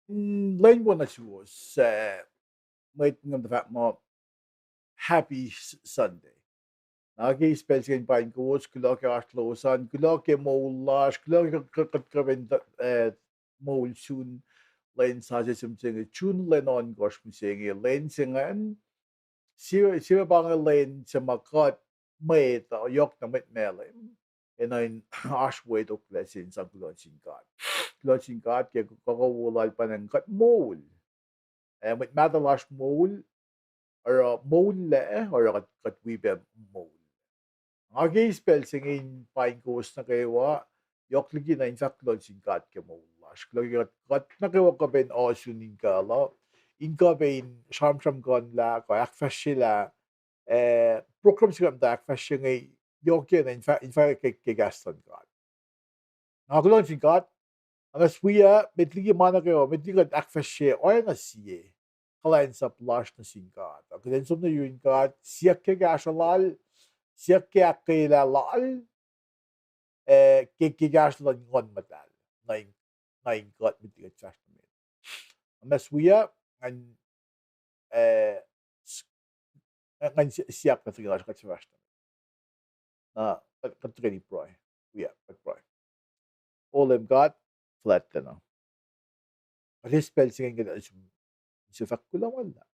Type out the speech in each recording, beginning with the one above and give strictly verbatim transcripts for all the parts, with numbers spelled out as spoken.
Mm, lwen wo nuh suwos, eh, mwet ngam tuh fahk muh, Happy S-, Sunday. Na ke eis pacl se inge paing kowos, kuloh ke oasr lowos an, kuloh ke moul lasr, kuloh ke kuht, kuht, kuht kuh in, eh, moul sun lwen sasuc se mihsenge, June lwen ohnkohsr mihsenge, lwen se ingacn, sie, sie pa inge lwen se ma kuht mwet uh, yohk na mwet Malem, enenuh in oasr wetoklac se in sang kuloh nuh sin God. Kuloh nuh sin God ke kuh, kuh wo lal pa ingacn kuht moul. Eh, mwet mahtuh lasr moul, oruh moul lac, oruh kuht, kuht wi pac moul. Nga ke eis pacl se inge in paing kowos nuh kwewa, yohk liki na in fahk kuloh nuh sin God ke moul lasr. Kuloh ke kuht, kuht nuh kwewa kuh pac in ohsun in kuh luh, in kuh pac in sramsramkihn lah, kuh ahkfahsrye lah, eh, program se kuht muhta ahkfahsrye inge, yohk na in fah-, in fahk ke, ke kahs luhn God. Nga kuloh nuh sin God, nga muhs wi uh, met liki ma nuh kwewa, met liki kuht ahkfahsrye oacna sie kuhlwacnsap lasr nuh sin God. Kuht in som nuh yurin God, siyuck ke kahsruh lal, siyuck ke ahkkweyelah lal, eh, ke, ke kahsruh luhn Nguhn Muhtahl, na in, na in kuht met liki kuht fahsr nuh met. Nga muhs wi uh, ngan, eh, s-, ngan si-, siyuck nuh tukun lasr kuht fahsr nuh met. Na, kuht, kuht tuhkweni pruhe. Wi uh, kuht pruhe. O Leum God, fuhlwactlacna, kuht eis pacl se inge kuht, sifilpac kuloh ma luhlahp.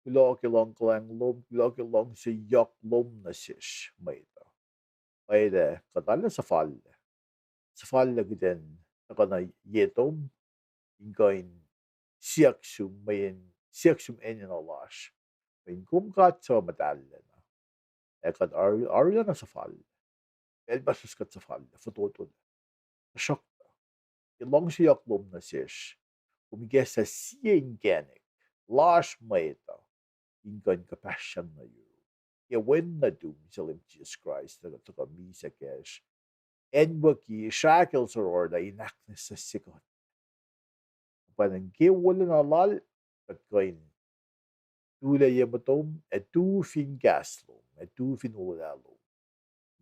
Kuloh ke luhngkuhlwacng lom, kuloh ke luhngse yohk lom nuh sesr mwet uh. Pwacye, kuht arlac suhfallac. Suhfallac kuht in tuhkuh nuh ye tom, in kuh in siyuck sum, mweyen siyuck sum enenuh lasr. Mweyen kom God suc muhtahllacna. Ac kuht ar-, arulacna suhfallac. Pacl puhspuhs kuht suhfallac, fototo. Tuhsruhktuh, ke luhngse yohk lom nuh sesr, kom ikacslah sie inkacnek lasr mwet uh, in kuh in kuhpahsryang nuh yuruk. Ke Wen nuhtum, suc Leum Jisus Kraist, tuhkuh, tuhkuh misac kacsr, acnwucki srahkel sororlah in ahknwacsnwacsye kuht. Pa ingacn ke wolacna lal, kuht kuh in tulac ye motom, ac tu fin kahs lom, ac tu fin olwelah lom,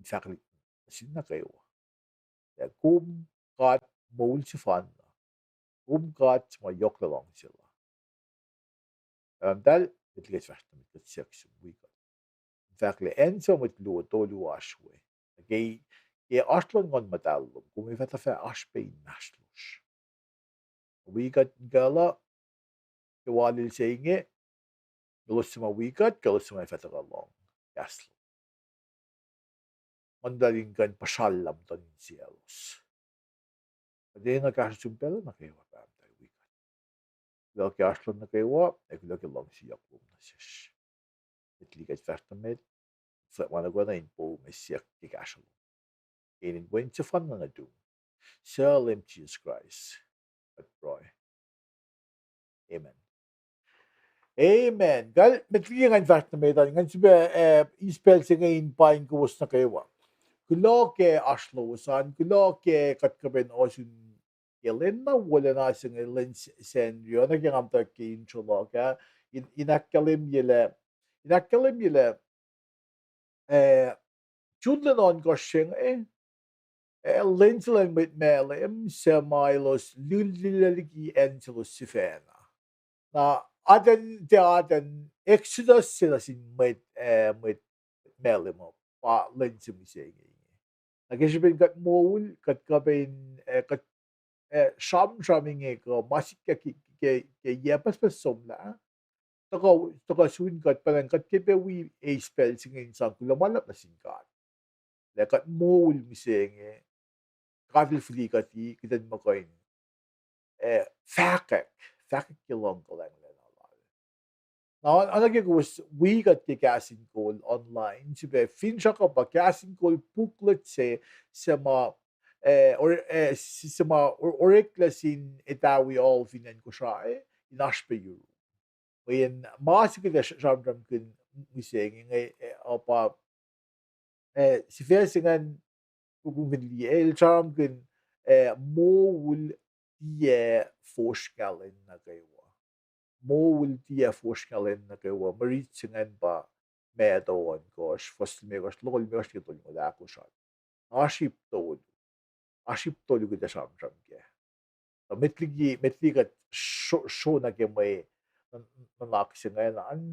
in fahk nuh sin nuh kwewa lah kom God moul sefanna, kom God ma yohk luhngse la. Pahpah Muhtahl, met liki kuht fahsr nuh met, kuht siyuck sum wi kuht. In fahk lah acn se ma mwet luo tolu oasr we, ke, ke oasr luhn Nguhn Muhtahl lom, kom ac fah tuhfah oasr pac inmahsrlosr. Wi kuht in kuh luh ke walil se inge, elos suc ma wi kuht, kuh elos suc ma ac fah tuhkuh lohng kahs lom. Nguhn Muhtahl in kuh in puhsrallah muhtuhn insiyaclos. Kuht enenuh kahsruh sum pacl nuh kwewa, Pahpah Muhtahl, wi kuht. Kuloh ke oasr lom nuh kwewa, ac kuloh ke luhngse yohk lom nuh sesr. Met liki kuht fahsr nuh met, fahk ma nuh kwewa in poum ac siyuck ke kahsruh lom. Ke inen Wen sefanna nuhtum, suc Leum Jisus Kraist, kuht pruhe. Amen. Amen. Kal, met liki ngan fahsr nuh met an, ngan sifilpac, eh, eis pacl se inge in paing kowos nuh kwewa. Kuloh ke oasr lowos an, kuloh ke kuht kuh pac in ohsun ke lwen na wolacna se inge, lwen S-, Sacnri, oacna ke nga muhta ke intro luhk ah, in, in ahkkahlwemye lah, in ahkkahlwemye lah, eh, June lwen ohnkohsr se inge, eh, lwen se luhn mwet Malem suc ma elos lihllihllac liki acn selos sifacna. Na atacn, tiac atacn Exodus se nuh sin mwet, eh, mwet Malem uh, pa lwen se mihsenge inge. Na ke srihpen kuht moul, kuht kuh pac in, eh, kuht, eh, sramsram inge kuh ma sikyak ke, ke, ke yac pucspucs somlah, tuhkuh, tuhkuh sun kuht, pacna kuht ke pac wi eis pacl se inge in sang kuloh ma luhlahp nuh sin God lah kuht moul mihsenge, God El fihlikuhti kuht in muh kuh in, eh, fahkwack, fahkwack ke luhngkuhlwacng lal. Na, oacna ke kowos wi kuht ke Kahs in Kol online, sifilpac finsrak uh pa Kahs in Kol booklet se, suc ma, eh, or-, eh, s-, suc ma or-, oreklac sin Etawi Hall fin acn Kosrae, in oasr pac yuruk. Mweyen ma se kuht ac sramsramkihn mihsenge inge, eh, uh, pa, eh, sifac se ingacn, kom fin liye, el sramsramkihn, eh, moul tiac fosrngah lwen nuh kwewa. Moul tiac fosrngah lwen nuh kwewa. Mwe rit se ingacn pa Matthew ohnkohsr, fuhs limekohsr, longoul limekohsr nuh ke tolngoul ahkosr an. Oasr ip tolu. Oasr ip tolu kuht ac sramsram kac. Tuh met liki, met liki kuht sro-, sro nuh ke mwe nuhnak se ingacn an,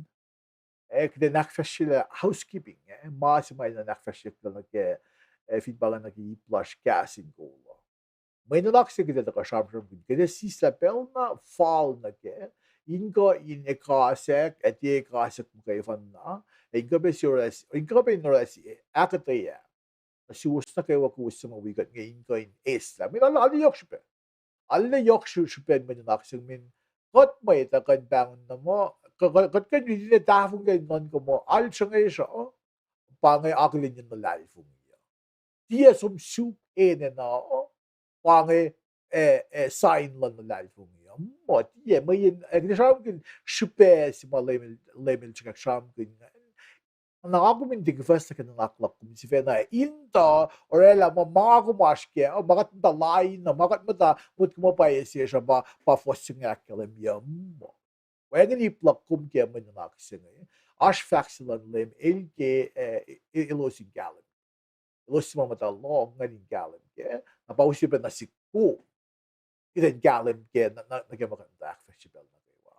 eh, kuht in ahkfahsryelah housekeeping, eh, ma se ma in ahkfahsryeyuck nuh ke, eh, fin pa inge nuh ke ip lasr Kahs in Kol uh. Mwe nuhnak se kuht ac tuhkuh sramsramkihn, kuht ac sislah pacl na fal nuh ke, in kuh in ekasack, ac tiac ekasack muhkwena, ac in kuh pac in orwaclah, in kuh pac in orwaclah ahkuhtweyac nuh suwos nuh kwewa kowos suc ma wi kuht inge in kuh in eslah. Mweyen arlac yohk srihpac. Arlac yohk srihpac mwe nuhnak se ingacn. Kuht mwet uh kuh in pahngon na muh, kuht kuh in riti na tahfonglac in nuhnkuh muh alsruhngesr uh pa inge akihlen luhlahlfongi uh. Tiac som suk enenuh uh pa inge, eh, sign luhn luhlahlfongi uh. Muh tiac, mweyen kuht ac sramsramkihn srihpac se ma Leum El, Leum El sruhkwack sramsramkihn ingacn. Na nga kom in tiac kuhfuhs nuh ke nuhnak luhk kom sifacna in tuh orwaclah ma, ma kom oasr kac uh, ma kuht muhta lain uh, ma kuht muhta motko ma pwacye sesr uh, pa, pa fuhs se inge ahkkahlwemye uh. Muh wacngihn ip luhk kom ke mwe nuhnak se inge. Oasr fahk se luhn Leum El ke, eh, elos in kahlwem. Elos se ma muhta lohng ingacn in kahlwem kac. Na pa use pac nuh sihk kom, kuht in kahlwem kac nuh, nuh ke ma kuht muhta ahkfahsrye pacl nuh kwewa.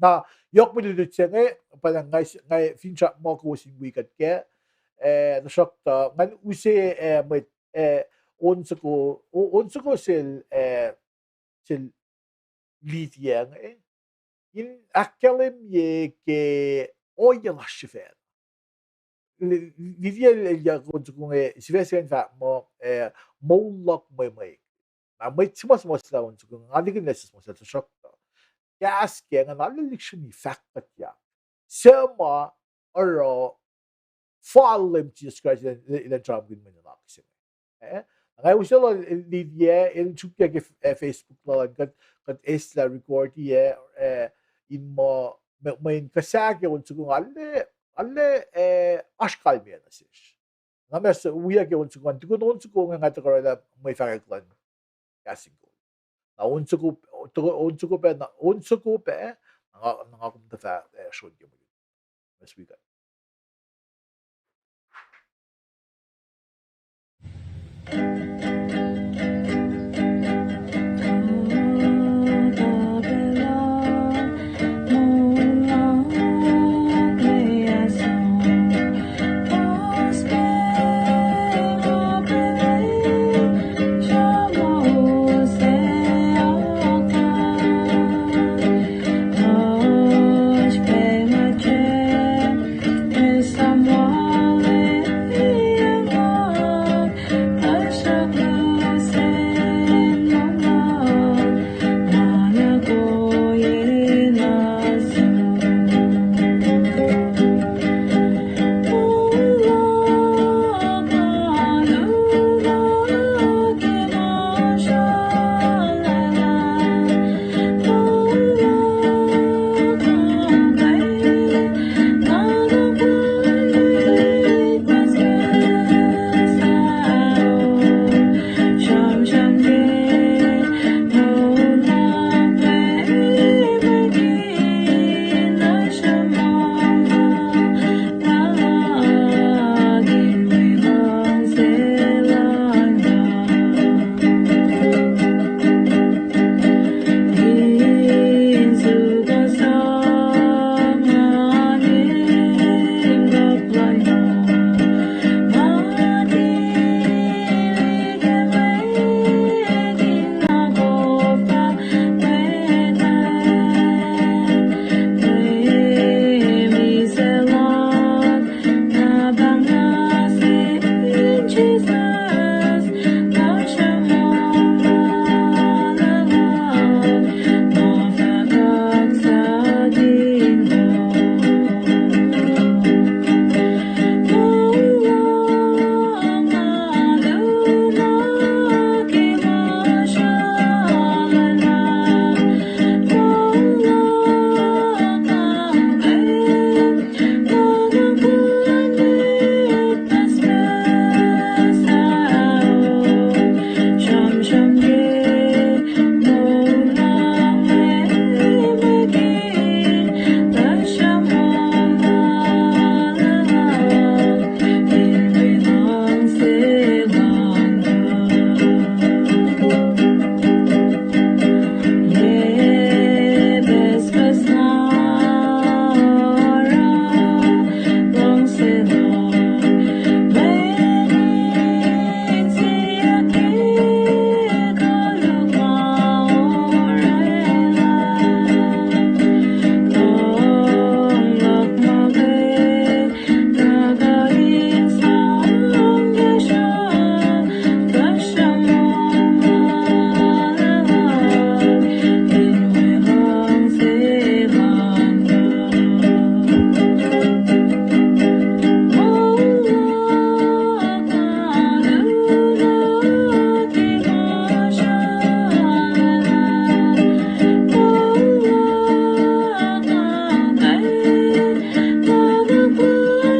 Na yohk mwe lutlut se inge, pa nga, nga finsrak muh kowos in wi kuht kac, eh, tuhsruhktuh ngan use, eh, mwet, eh, on soko, on soko sel, eh, sel Lydia inge in ahkkahlwemye ke ohiyac lasr sifacna. Lydia el, el on soko inge, sifac se ingacn fahk muh, eh, moul luhk mwe mwek. Na mwet suhmuhslah on soko inge, nga likin lah suhmuhslah, tuhsruhktuh kahs ke ingacn arlac lihksreni fahk kuhtyak suc ma oruh fal Leum Jisus Kraist elan, elan sramsramkihn mwe nuhnak se inge. Eh? Nga use lah Lydia el sruokyac ke, eh, Facebook lal an, kuht, kuht eslah recordi, eh, in muh, mweyen kuhsahk ke on soko inge arlac, arlac, eh, oasr kalmeyac nuh sesr. Na ma se wiyuc ke on soko an, tukun on soko inge nga tuhkuh orwaclah mwe fahkwack luhn Kahs in Kol. Na on soko, on soko pac, on soko pac, na nga, na nga kom tuh fah, eh, sron ke mwe, mwe speaker.